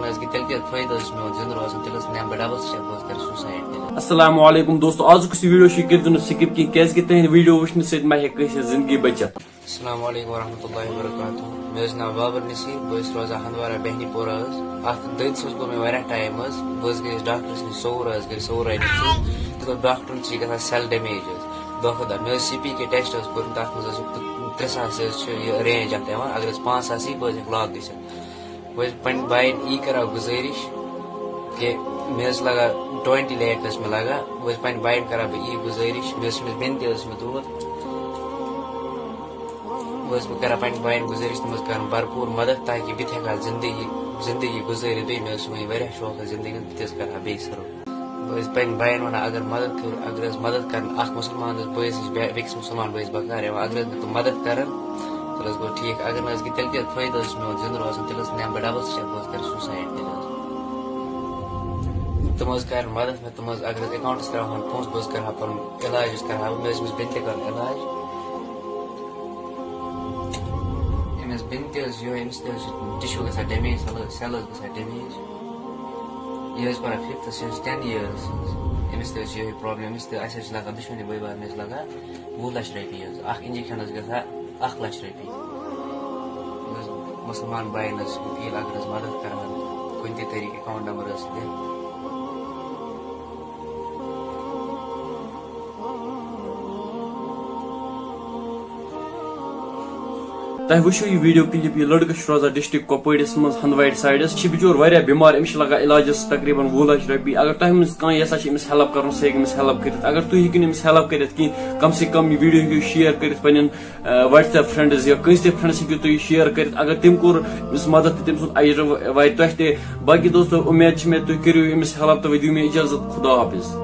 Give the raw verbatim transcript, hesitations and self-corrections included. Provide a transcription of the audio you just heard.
حظ گٔے تیٚلہِ کیٛاہ فٲیدٕ حظ چھُ میون زِندٕ روزُن، تیٚلہِ حظ نِمہٕ بہٕ ڈبل سٹیپ، بہٕ حظ کَرٕ سوٗسایڈ تیٚلہِ حظ۔ السلام علیکم دوستو، آزُک یُس یہِ ویٖڈیو چھُ، یہِ کٔرۍزیو نہٕ سِکِپ کینٛہہ، کیٛازِکہِ تُہٕنٛدِ ویٖڈیو وٕچھنہٕ سۭتۍ ما ہیٚکہِ کٲنٛسہِ ہٕنٛز زِندگی بٔچِتھ۔ السلام علیکم ورحمۃ اللہ وبرکاتہ۔ مےٚ حظ چھُ ناو بابر نصیٖر، بہٕ حظ چھُس روزان ہندوارہ بہنی پورہ حظ۔ اَتھ دٲدِس حظ گوٚو مےٚ واریاہ ٹایم حظ۔ بہٕ حظ گٔیَس ڈاکٹرَس نِش صوٚوُر حظ، گٔے صوٚوُر اَتہِ نِش حظ۔ تہٕ دوٚپ ڈاکٹرَن، ژٕ چھِ گژھان سٮ۪ل ڈیمیج حظ۔ دۄہ کھۄتہٕ دۄہ۔ مےٚ حظ سی پی کے ٹٮ۪سٹ حظ کوٚرمُت، تَتھ منٛز حظ چھُ ترٛےٚ ساس حظ چھُ یہِ رینج اَتھ یِوان۔ اگر حظ پانٛژھ ساس یی، بہٕ حظ ہٮ۪کہٕ لاک گٔژھِتھ۔ بہٕ حظ پننہِ باین یی کران گُزٲرِش کہِ مےٚ حظ چھِ لگان ٹُوَنٹی لیک حظ چھِ مےٚ لگان۔ بہٕ حظ پننہِ باین کران بہٕ یی گُزٲرِش، مےٚ حظ چھِ أمِس بیٚنہِ تہِ حظ چھِ مےٚ تور۔ بہٕ حظ بہٕ کران پننہِ باین گُزٲرِش، تِم حظ کرن بھرپوٗر مدد تاکہِ بہٕ تہِ ہٮ۪کہٕ ہا زندگی، زندگی گُزٲرِتھ بیٚیہِ۔ مےٚ حظ چھُ وۄنۍ واریاہ شوق حظ زندگی ہُنٛد، بہٕ تہِ حظ کرٕ ہا بیٚیہِ سٔرو۔ بہٕ حظ پننہِ باین ونان، اگر مدد کٔر، اگر حظ مدد کرن اکھ مُسلمان حظ بٲیِس نِش بے-، بیٚکِس مُسلمان بٲیِس بکار یِوان، اگر حظ مےٚ تِم مدد کرن، تیٚلہِ حظ گوٚو ٹھیٖک۔ اگر نہٕ حظ کہِ تیٚلہِ کیٛاہ فٲیدٕ حظ چھُ میون زِندٕ روزُن، تیٚلہِ حظ نِمہٕ بہٕ ڈبل سٹیپ، بہٕ حظ کرٕ سوٗسایڈ تیٚلہِ حظ۔ تِم حظ کرن مدد مےٚ، تِم حظ اگر حظ اکاونٹس تراوہن پونٛسہٕ، بہٕ حظ کرٕ ہا پنُن علاج، حظ کرٕ ہا بہٕ، مےٚ حظ چھِ أمِس بیٚنہِ تہِ کرُن علاج۔ أمِس بیٚنہِ تہِ حظ یِہوٚے، أمِس تہِ حظ چھُ ٹِشوٗ گژھان ڈیمیج، سیل حظ، سیل حظ گژھان ڈیمیج۔ یہِ حظ پران ففتھس، یہِ حظ ٹین ییٲرٕس حظ۔ أمِس تہِ حظ چھِ یِہوٚے پرابلم، أمِس تہِ، اَسہِ حظ چھِ لگان دۄشوٕنی بٲے بارنہِ حظ لگان وُہ لَچھ رۄپیہِ حظ۔ اَکھ انجیکشن حظ گژھان اَکھ لَچھ رۄپیہِ۔ یہِ حظ مُسلمان باین حظ چھِ أپیٖل، اگر حظ مدد کرہن کُنہِ تہِ طریٖقہٕ، اکاؤنٹ نمبر حظ دِتھ۔ تۄہہِ وٕچھِو یہِ ویٖڈیو کلپ، یہِ لڑکہٕ چھُ روزان ڈسٹرکٹ کۄپوٲرِس منٛز، ہندوارِ سایڈس۔ چھِ بِچور واریاہ بٮ۪مار، أمِس چھِ لگان علاجس تقریباً وُہ لچھ رۄپیہِ۔ اگر تۄہہِ منٛز کانٛہہ یژھان چھِ أمِس ہیلپ کرُن، سُہ ہیٚکہِ أمِس ہیلپ کٔرِتھ۔ اگر تُہۍ ہیٚکِو نہٕ أمِس ہیلپ کٔرِتھ کِہیٖنۍ، کم سے کم یہِ ویٖڈیو ہیٚکِو شیئر کٔرِتھ پننٮ۪ن، آ، WhatsApp friends یا کٲنٛسہِ تہِ فرینڈس ہیٚکِو تُہۍ یہِ شیئر کٔرِتھ۔ اگر تٔمۍ کوٚر أمِس مدد تہٕ تٔمۍ سُنٛد اجر واتہِ تۄہہِ تہِ۔ باقی دوستو، اُمید چھِ مےٚ تُہۍ کٔرِو أمِس ہیلپ تہٕ وۄنۍ دِیِو مےٚ اجازت۔ خدا حافظ۔